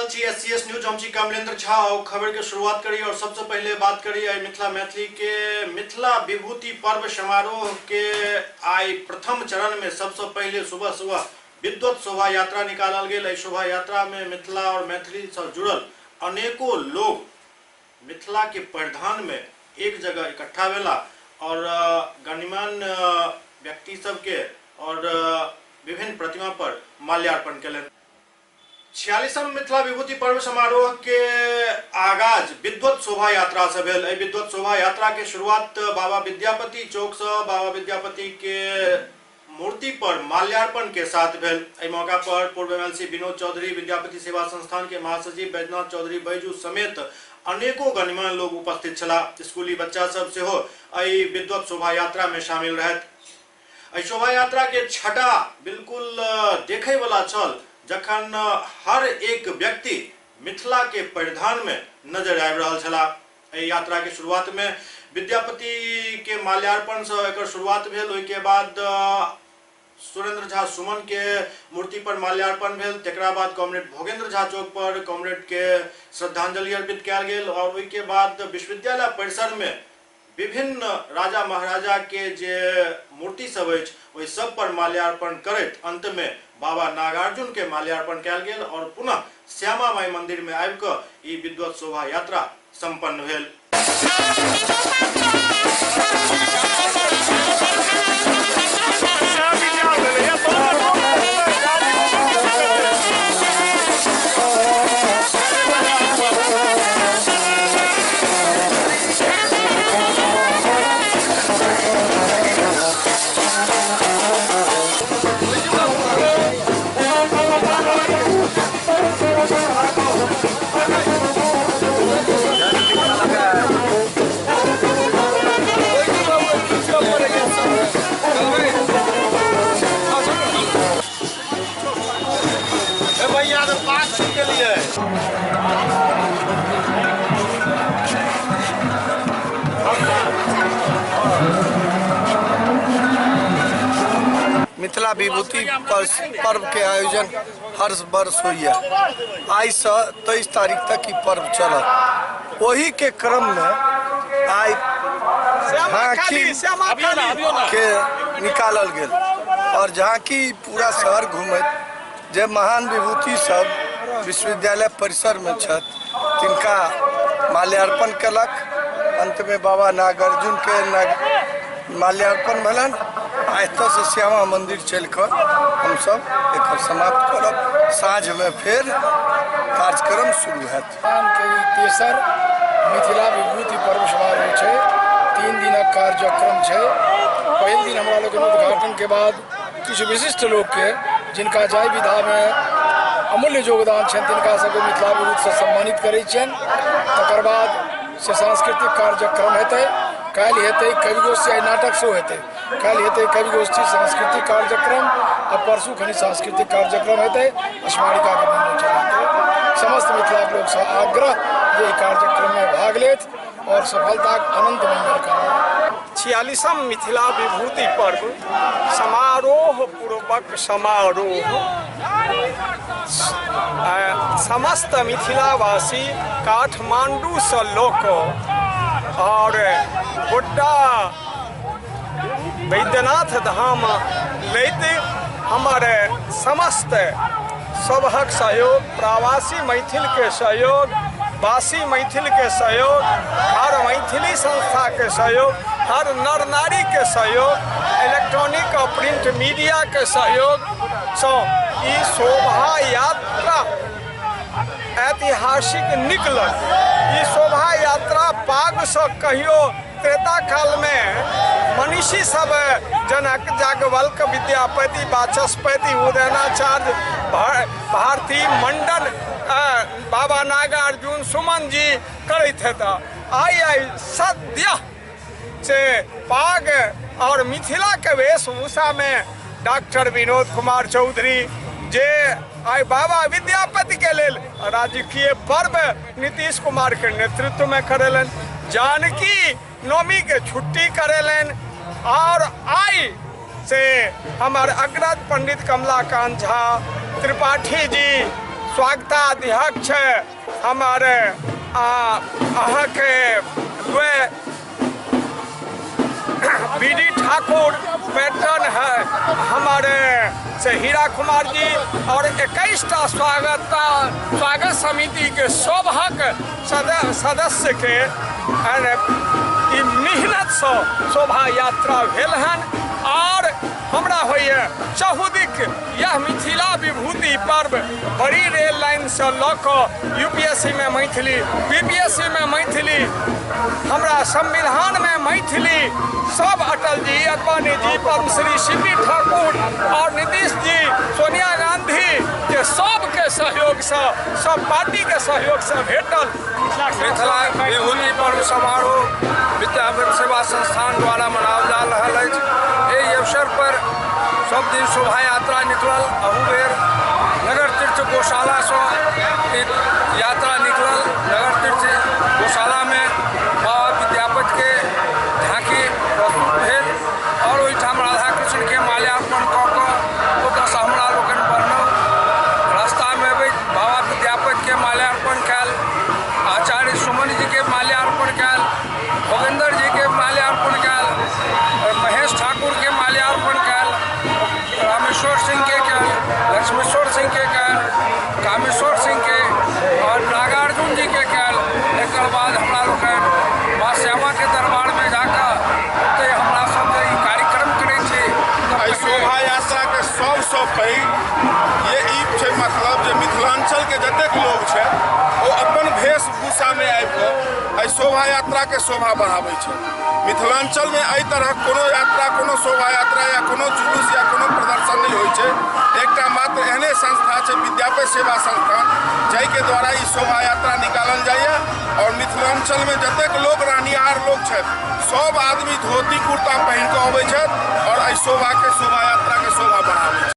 छी SCS news. हम छी कमलेंद्र झा और खबर के शुरुआत करी और सबसे पहले बात करी आई मिथिला मैथिली के मिथिला विभूति पर्व समारोह के आई प्रथम चरण में सबसे पहले सुबह सुबह विद्वत शोभा यात्रा निकालल गेल। एहि शोभा यात्रा में मिथिला और मैथिली से जुड़ल अनेकों लोग मिथिला के परिधान में एक जगह इकट्ठा भेला और गणमान्य व्यक्ति सबके और विभिन्न प्रतिमा पर माल्यार्पण केलनि। 46वां मिथिला विभूति पर्व समारोह के आगाज विद्वत शोभा यात्रा से भेल। एहि विद्वत शोभा यात्रा के शुरुआत बाबा विद्यापति चौक से बाबा विद्यापति के मूर्ति पर माल्यार्पण के साथ भेल। एहि मौका पर पूर्व एमएलसी विनोद चौधरी, विद्यापति सेवा संस्थान के महासचिव बैजनाथ चौधरी बैजू समेत अनेकों गणमान्य लोग उपस्थित छलाह। स्कूली बच्चा सब सेहो एहि विद्वत शोभा यात्रा में शामिल रहत। एहि शोभा यात्रा के छटा बिल्कुल देखे वाला छल, जखन हर एक व्यक्ति मिथिला के परिधान में नजर आबि रहल छलाह। एहि यात्रा के शुरुआत में विद्यापति के माल्यार्पण से एकर शुरुआत भेल। ओहि के बाद सुरेंद्र झा सुमन के मूर्ति पर माल्यार्पण भेल। तकरा बाद कॉमरेड भोगेंद्र झा चौक पर कॉमरेड के श्रद्धांजलि अर्पित कयल गेल और ओहि के बाद विश्वविद्यालय परिसर में विभिन्न राजा महाराजा के जे मूर्ति सब अछि ओहि सब पर माल्यार्पण करैत अंत में बाबा नागार्जुन के माल्यार्पण कयल गेल और पुनः श्यामा माई मंदिर में आबि कऽ ई विद्वत शोभा यात्रा संपन्न भेल। मिथिला विभूति पर्व के आयोजन हर वर्ष होइए। आइ से 23 तारीख तक ई पर्व चलत। ओही के क्रम में आइ झांकी के निकालल गेल और झांकी पूरा शहर घूमैत जे महान विभूति सब विश्वविद्यालय परिसर में छथि तिनका माल्यार्पण केलक। अंत में बाबा नागार्जुन के माल्यार्पण भेलनि। एतऽ श्यामा मंदिर चलि कऽ हमसब एकर समाप्त करब। साँझ में फिर कार्यक्रम शुरू हैत। के तेसर मिथिला विभूति पर्व समारोह छै। 3 दिनक कार्यक्रम छै। पहिल दिन हमरा लोकनि उद्घाटन के बाद किछु विशिष्ट लोक के जिनका जाहि विधा में अमूल्य योगदान छनि तिनका सबके मिथिला विभूति से सम्मानित करै छियनि। तकर बाद से सांस्कृतिक कार्यक्रम हेतै। काल्हि हेतै कवि गोष्ठी, आइ नाटक सेहो हेतै। काल्हि हेतै कवि गोष्ठी सांस्कृतिक कार्यक्रम आ परसू खनि सांस्कृतिक कार्यक्रम हेतै। स्मारिकाके विमोचन हेतै। समस्त मिथिलाके लोकसँ आग्रह जे एहि कार्यक्रममे भाग लेत और सफलताक अनंत मंगल कामना। 46वां मिथिला विभूति पर्व समारोह पूर्वक समारोह समस्त मिथिलावासी काठमांडू से लऽ कऽ और गोड्डा वैद्यनाथ धाम लैत हमर समस्त सबहक सहयोग, प्रवासी मैथिल के सहयोग, वासी मैथिल के सहयोग, हर मैथिली संस्था के सहयोग, हर नर नारी के सहयोग, इलेक्ट्रॉनिक और प्रिंट मीडिया के सहयोग सँ ई शोभा यात्रा ऐतिहासिक निकलल। ई शोभा यात्रा पाग से कहियो त्रेता काल में मनीषी सब जनक, जागवल्क, विद्यापति, वाचस्पति, उदयनाचार्य, भारती, मंडन, बाबा नागार्जुन, सुमन जी करैत हेता। आइ आइ सद्य से पाग और मिथिला के वेशभूषा में डॉक्टर विनोद कुमार चौधरी जे आइ बाबा विद्यापति के लेल राजकीय पर्व नीतीश कुमार के नेतृत्व में करेलन, जानकी नवमी के छुट्टी करेलन और आई से हमार अग्रज पंडित कमलाकांत झा त्रिपाठी जी स्वागताध्यक्ष हमर अहाँके बी डी ठाकुर पैटर्न है हमारे से हीरा कुमार जी और 21टा स्वागत समिति के सभक सदस्य के मेहनत से शोभा यात्रा भेल हन। और हमरा होइए चहुदिक यह मिथिला विभूति पर्व बड़ी रेल लाइन से लऽ कऽ यूपीएससी में मैथिली, बीपीएससी में मैथिली, हमरा संविधान में मैथिली, सब अटल जी, अडवाणी जी, पद्मश्री सी पी ठाकुर और नीतीश जी, सोनिया गांधी के सबके सहयोग से, सब पार्टी के सहयोग से भेटल। मिथिला विभूति पर्व समारोह विद्यापति सेवा संस्थान द्वारा मनाओल जा रहल अछि। एहि अवसर पर सब दिन शोभा यात्रा निकलल। अहू बेर नगर तीर्थ गौशाला से यात्रा निकलल। नगर तीर्थ गौशाला में बाबा विद्यापति के झांकी प्रस्तुत भेल और ओहिठाम राधा कृष्ण के माल्यार्पण कऽ कऽ ओतऽसँ हमरा लोकनि बढ़लहुँ। रास्तामे अबैत बाबा विद्यापति के माल्यार्पण कयल, आचार्य सुमन जी के माल्यार्पण कयल, भोगेंद्र जी के माल्यार्पण कयल, महेश ठाकुर के माल्यार्पण कयल, रामेश्वर सिंह के कयल, लक्ष्मेश्वर सिंह के कयल, कामेश्वर सिंह के और नागार्जुन जी के कयल। एकर बाद हमरा लोकनि माँ श्यामा के दरबार में जाकर ओतय हमरा सब जे ई कार्यक्रम करै छी। एहि शोभा यात्रा के सबसँ पैघ ये ई छै मतलब जे मिथिलांचल के जतेक लोग छै ओ अपन वेशभूषामे आबि कऽ एहि शोभा यात्रा के शोभा बढ़ाबै छै। मिथिलांचल में एहि तरहक कोनो यात्रा, कोनो शोभा यात्रा या कोनो जुलूस या कोनो प्रदर्शन नहीं होइ छै। एकटा मात्र एहने संस्था छै विद्यापति सेवा संस्थान, जाहिके द्वारा ई शोभा यात्रा निकालल जाइए। और मिथिलांचल में जतेक लोग रहनिहार लोग छथि सब आदमी धोती कुर्ता पहिन कऽ अबै छथि और एहि शोभा के शोभा